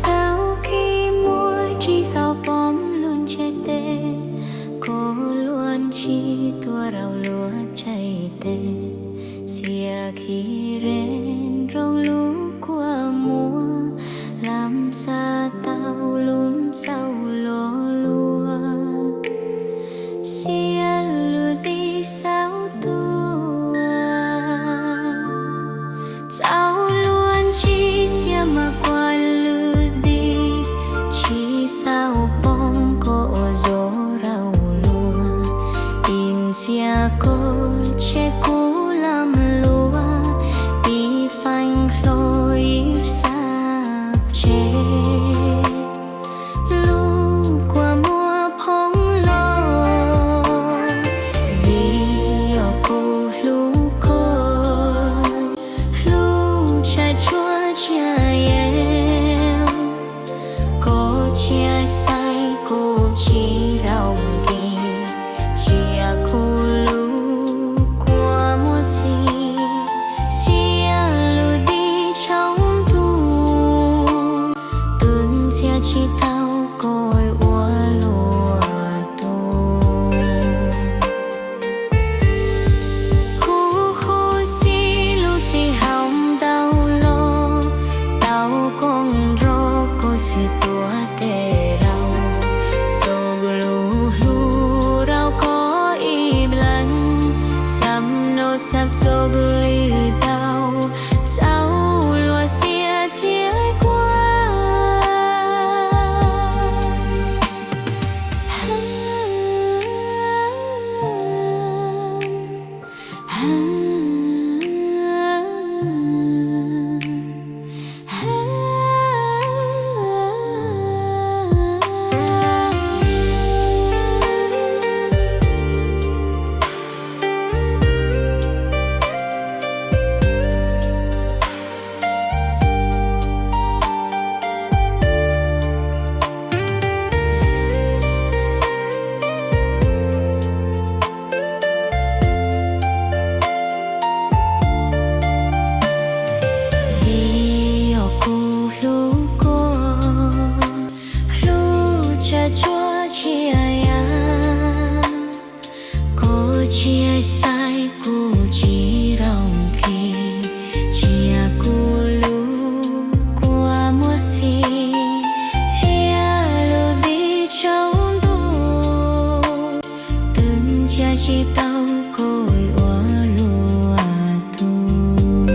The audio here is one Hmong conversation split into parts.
Xaus khi muaj tsis xaus poob lub ntiaj teb, koj luag ntsis tuaj rau luag tsaij tes, xiab khi re nroo lub kua muag, lam xa tau lub ntxaus luag luag, xiab lub nti xaus tuaj. Txaus luag ntsis xiab mas kua lwm nti, tsis xaus poob koj ua zog rau luag, ib ntxhiab koj tseg kuv lam luag, ib feem hlo ib xab tseg. Lub kua muag phoob los, vim yog kuv hlub koj, hlub tshaj tsuag tsia yeeb. Koj tsis xaiv kuv tsis raug nqi, cia kuv lub kua muag xis, xiab lub nti tshoob ntuj, tus ntxhiab tsis tau koj ua luag tug. Kuv huv xim lub xim haum ntau los, tau koob nrog koj xim tuav tes laus, txoj lus hlub rau koj ib leeg, xam no xam txoj li tau, txaus luag xiab txhiab kua. Vim yog kuv hlub koj, hlub tshaj tsuag tsia yeeb. Koj tsis xaiv kuv tsis raug nqi, cia kuv lub kua muag xis, xiab lub nti tshoob ntuj, tus ntxhiab tsis tau koj ua luag tug.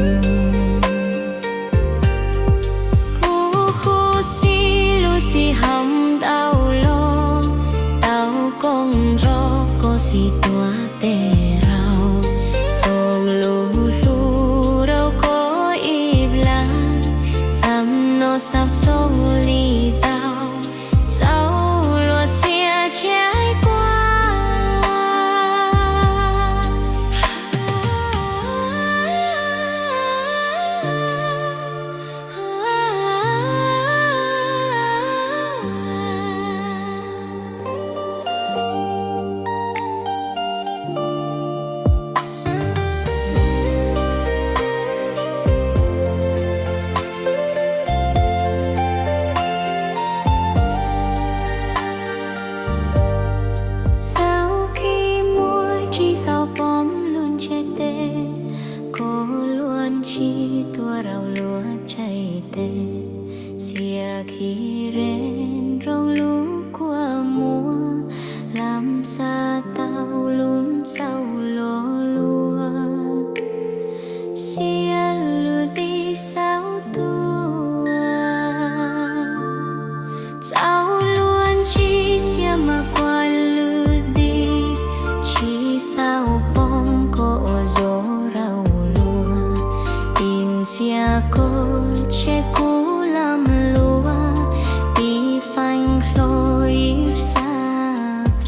Kuv huv xim lub xim haum ntau los, tau koob nrog koj xim tuav tes laus, txoj lus hlub rau koj ib leeg, xam no xam txoj li tau, txaus luag xiab txhiab kua.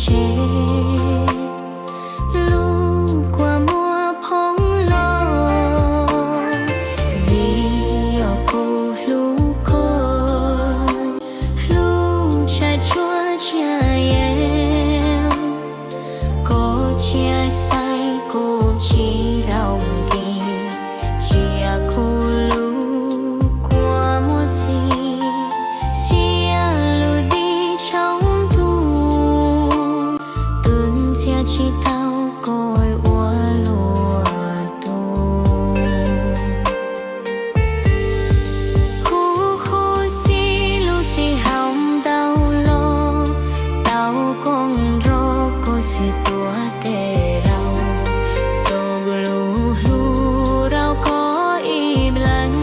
tsev, lub kua muag phoob los, vim yog kuv hlub koj, hlub tshaj tshuaj tshaj yeeb, koj txhia xaiv kuv tsis raug nkim, ntsia kuv lub kua muag xis, xiab lub ntiv tshoob tus, tus ntxhias tsis tau koj ua luag tug. Kuv huv si lub sij hawm ntau los, tau koj nrog koj xwb tuav tes laus, txoj lus hlub rau koj ib leeg,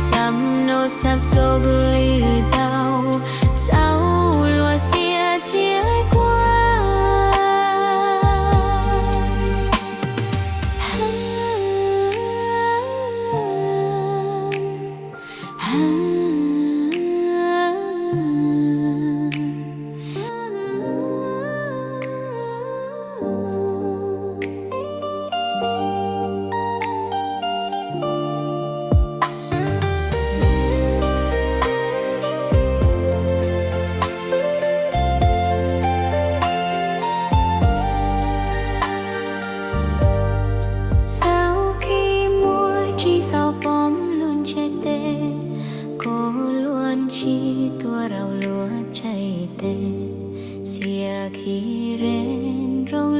xam no xam txoj li tau, txaus luag xiab txhiab kuab. Xaus khib muag tsis xaus pom lub ntsej tes, koj luag ntsis tuaj rau luag txhais tes, xiab khib rev nroo